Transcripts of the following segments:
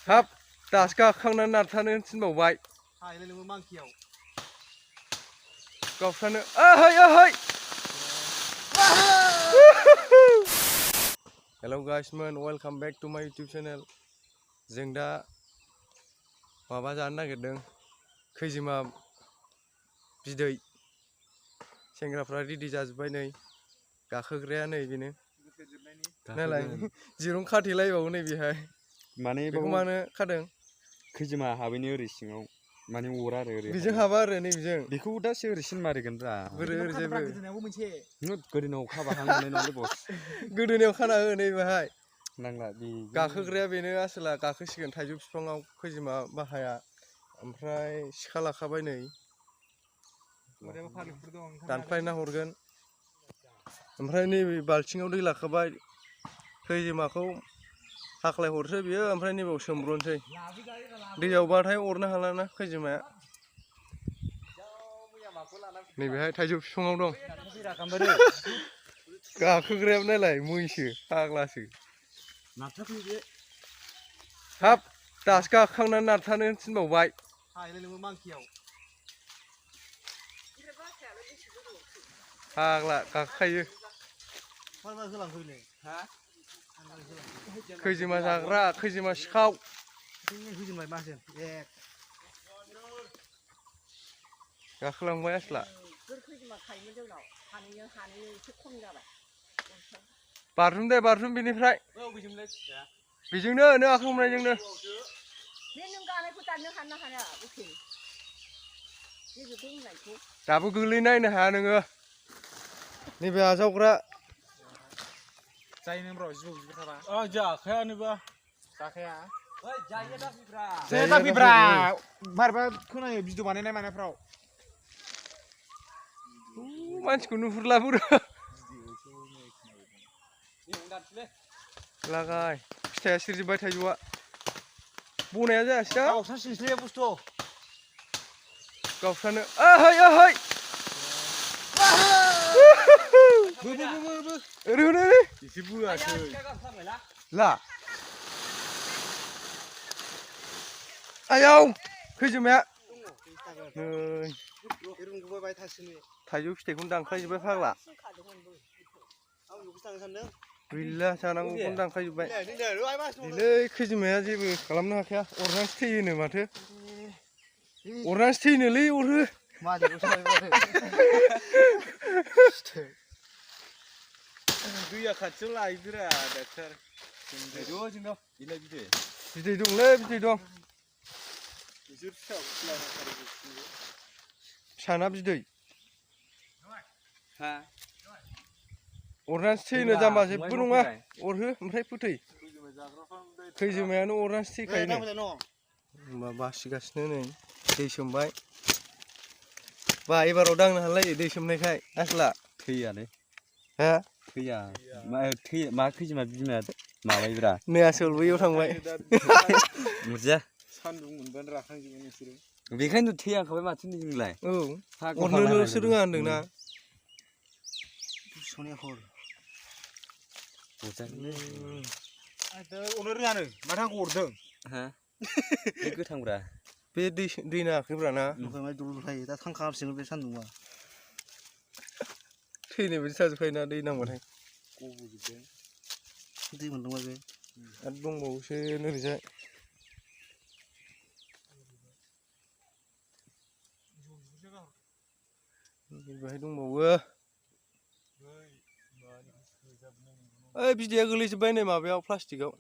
ครับदासो गाखांनानै नारथानो थिनबावबाय हायलायनोबो मांखियाव गावफ्रानो ओहै hello गाइसमोन welcome back to माय YouTube channel जों दा माबा जानो नागिरदों खैजिमा बिदै सेंग्राफ्रा रेडि जाजोब्बाय नै गाखोग्राया नै बेनो नालाय दिरुं खाथेलायबावो नै बेहाय माने बेखौ मानो खादों खैजिमा हाबैनो ओरै सिङाव माने अरा आरो ओरै बेजों हाबा आरो नै बेजों बेखौ दासो ओरैसिन मारिगोन ब्रा बोरै ओरैजायबो गोदोनायावबो मोनसे गोदोनायाव खाबा हां मोननाय नङालै बस गोदोनायाव खाना हो नै बेहाय नांला बे गाखोग्राया बेनो आसोला गाखोसिगोन थाइजौ बिफाङाव खैजिमा बाहाया ओमफ्राय सिखा लाखाबाय नै दानख्लायना हरगोन ओमफ्राय नैबे बाल्थिङाव दै लाखाबाय खैजिमाखौ हाख्लाय हरसै बियो ओमफ्राय नैबाव सोमब्रनोसै दैयावबाथाय अरनो हालाना खैजिमाया नैबेहाय थाइजौ बिफाङाव दं गाखोग्रायाबो नायलाय मैसो फाग्लासो हाब दासो गाखांनानै नारथानो थिनबावबाय हायलायनोबो मांखियाव फाग्ला गाखोखायो खैजिमा जाग्रा खैजिमा सिखाव गाखोलांबाय आसला बारजुम दे बारजुम बेनिफ्राय बेजोंनो नों आखाइ हमनायजोंनो दाबो गोलैनायनो हाया नोङो नैबे आजावग्रा जायो नों र' जिबौ बिबार थाबा जाखायानोबा जाखाया जाया दाफिब्रा मारबा खोनायो भिडिअ बानायनाय मानायफ्राव मानसिखौ नुहुरलाबो लागाय फिथाइया सिरिजोब्बाय थाइजौआ बनाया जायासै दा गावस्रासिनोसैलै बुस्थु गावफ्रानो ओहै ओरै एसे बोआसै ला आयाव खैजिमाया नै थाइजौ फिथाइखौनो दानख्लायजोब्बाय फाग्ला गैला जानांगौखौनो दानख्लायजोब्बाय दिनै खैजिमाया जेबो खालामनो हाखाया अरनानैसो थैयोनो माथो अरनानैसो थैनोलै अरो दैया खाथियाव लायदोरा डाक्टार बिदै दंलै बिदै दं फिसाना बिदै अरनानैसो थैनो जाम्बा जेबो नङा अरहो ओमफ्राय फोथै खैजिमायानो अरनानैसो थैखायोनो होमबा बासिगासिनो नै दै सोमबाय बा एबाराव दांनो हालायो दै सोमनायखाय आसला थैयालै हा थैया मा खैजिमा बिमाया माबायोब्रा नै आसोल बैयाव थांबाय मुरजा सान्दुं मोनबानो राखांजोबो नोंसोरो बेखायनोथ' थैयाखाबाय माथो नोंलाय औ अरनोल'सो रोङा होनदोंना अरनो रोङानो माथो आंखौ अरदों हा बे गोथांब्रा बे दै नाङाखैब्रा ना दा थांखागासिनो बे सान्दुंआ थैनाय बायदि थाजोबखायोना दै नांबाथाय दै मोनदोंबा बे आरो दंबावोसो ओरैजाय बेहाय दंबावो ओइ बिदैया गोलैजोब्बाय नै माबायाव प्लास्टिकआव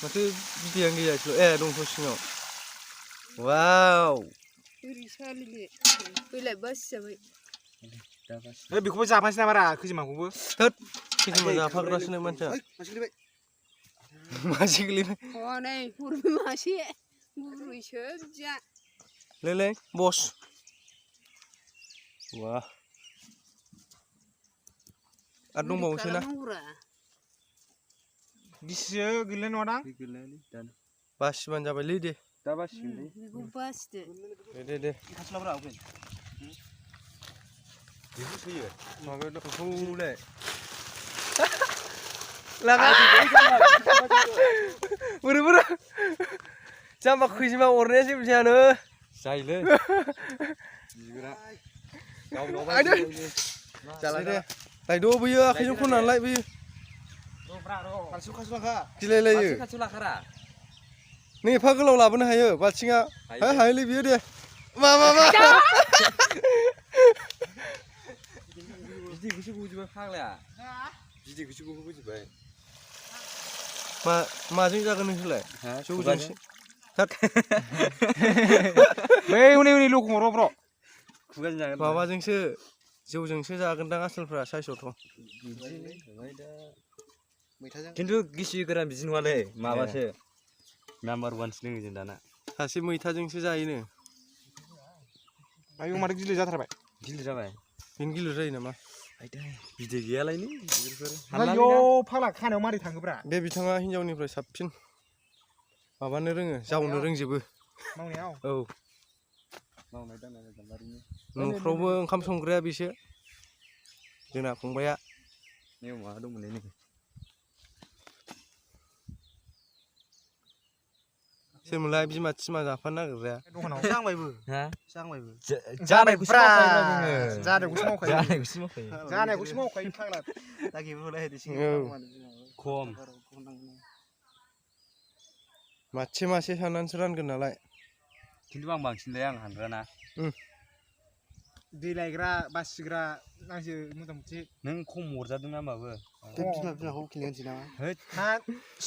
माथो बिदैयानो गैयासैल' ए दंथ' सिङाव वाव बेखौबो जाफानोसै नामारा खैजिमाखौबो थोद खैजिमा जाफाग्रासो नों मानसिया मासे गोलैबाय लै बस वाह आरो दंबावोसो ना गिसियो गैला नङादां बासिबानो जाबायलै दे दा बासिगोनलै दे बेखौ सोयो माबायाव दंखौलै लागा बोरै जाम्बा खैजिमा अरनाया जेबो जायानो जायोलै बिगुरा आयदै जाला दे लायद' बैयो आखाइजों खननानै लाय बैयो गिलायलायो नै एफा गोलाव लाबोनो हायो बाल्थिङा हायोलै बियो दे मा बिदैखौसो गजोबबाय फाग्लाया बिदैखौसो गहोबोजोबबाय माजों जागोन नोंसोरलाय जौजोंसो बै उनै लखम र' खुगाजों जागोन माबाजोंसो जौजोंसो जागोनदां आसोलफ्रा साइसआवथ' खिन्थु गिसि गोरान बिदि नङालै माबासो नाम्बार वानसो लोङो जों दाना सासे मैथाजोंसो जायोनो आयौ माथो गिलिर जाथारबाय गिलिर जाबाय बेनो गिलिर जायो नामा बिदै गैयालायनो बिगुरफोर आयौ फाग्ला खानायाव मारै थाङोब्रा बे बिथाङा हिनजावनिफ्राय साबसिन माबानो रोङो जावनो रोंजोबो मावनायाव औ न'फ्रावबो ओंखाम संग्राया बिसो जोंना फंबाया माबा दंमोनलै नै सोरमोनलाय बिमा थिमा जाफानो नागिरग्राया दखानाव जाबायबो जानायखौसो मावखायो फाग्ला खम मासे साननानैसो रानगोन नालाय खिन्थु आं बांसिनलाय आं हानग्राना दै लायग्रा बासिग्रा आंसो मथा मथि नों खम हरजादों ना होमबाबो बिमाखौ खिन्थानोसै नामा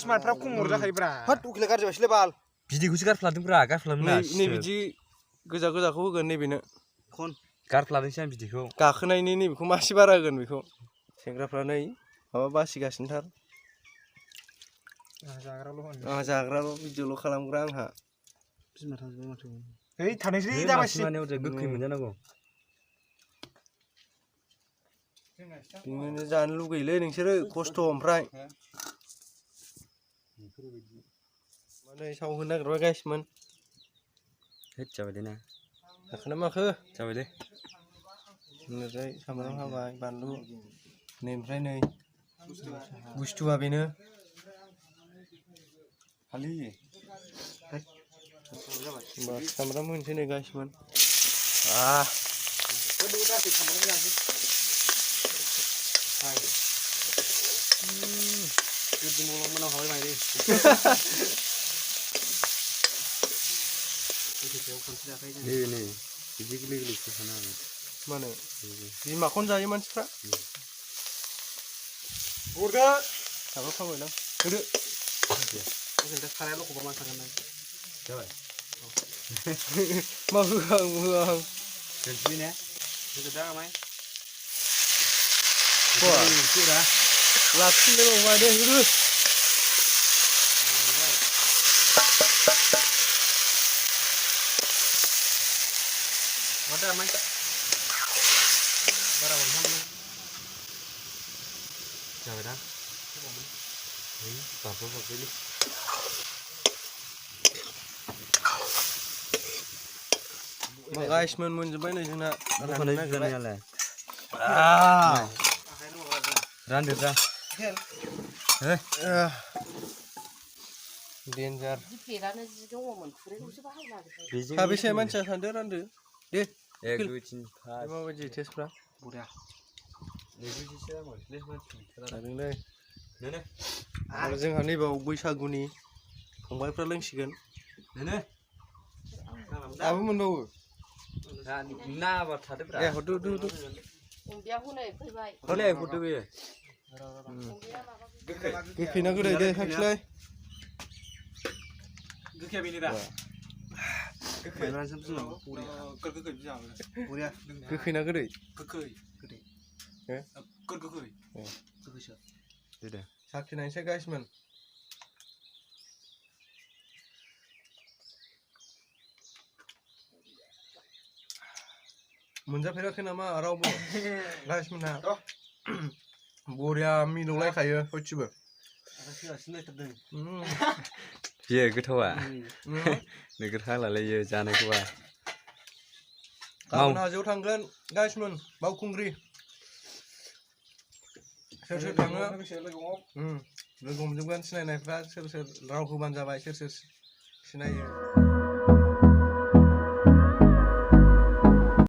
स्मार्टफ्रा खम हरजाखायोब्रा उखिला गाज्रि बायसैलै बाल बिदैखौसो गारफ्लादोंब्रा गारफ्लादों नै बिदि गोजाखौ होगोन नैबेनो गारफ्लादोंसै आं बिदैखौ गाखोनायनि नैबेखौ मासे बारा होगोन बेखौ सेंग्राफ्रा नै माबा बासिगासिनोथार आंहा जाग्राल' भिडिअल' खालामग्रा आंहा बिमा थांजोबबाय माथो है थानोसै दामासि गोखै मोनजानांगौ बिदिनो जानो लुगैयोलै नोंसोरो खस्थ' ओमफ्राय माने साव होनो नागिरबाय गाइसमोन जाबाय ना जाखोना माखो जाबायलै ओरैजाय सामब्राम हाबाय बानलु नै ओमफ्राय नै बुस्थुआ बेनो सामब्राम होनोसै नै गाइसमोन नै बिदि गोरलै खाना मानो बिमाखौनो जायो मानसिफ्रा हरदो साबा खाबायदां होदो खानाया लखबा मा थागोन नों जाबाय मा होआं दोनसै ने होदो दा आमाय लाखिनोलाय बावबाय दे होदो माथो आमाय बारा हरहां जाबायदा बाबैलै गाइसमोन मोनजोब्बाय नै जोंना जानायालाय रानदेरजा डेन्जार बेजों साबेसे मानसिया सानदो रानदो दे 1 2 3 4 माबायदि टेस्टफ्रा बरिया जादोंलै आरो जोंहा नैबाव बैसागुनि फंबायफ्रा लोंसिगोन दाबो मोनबावो ना आबाद थादोब्रा ए हरदो हरलाय हरदो बेयो गोखै ना गोदै दे साखिलाय गोखैया बेनो दा गोखै ना गोदै दे साखिनायसै गाइसमोन मोनजाफेराखै नामा रावबो गाइसमोनहा बरिया मिलौलायखायो सयथिबो बियो गोथावा नोगोर हालालायो जानायखौबा गाबोन हाजोआव थांगोन गाइसमोन बावखुंग्रि सोर सोर थाङो लोगो हमजोबगोन सिनायनायफ्रा सोर सोर राव होबानो जाबाय सोर सोर सिनायो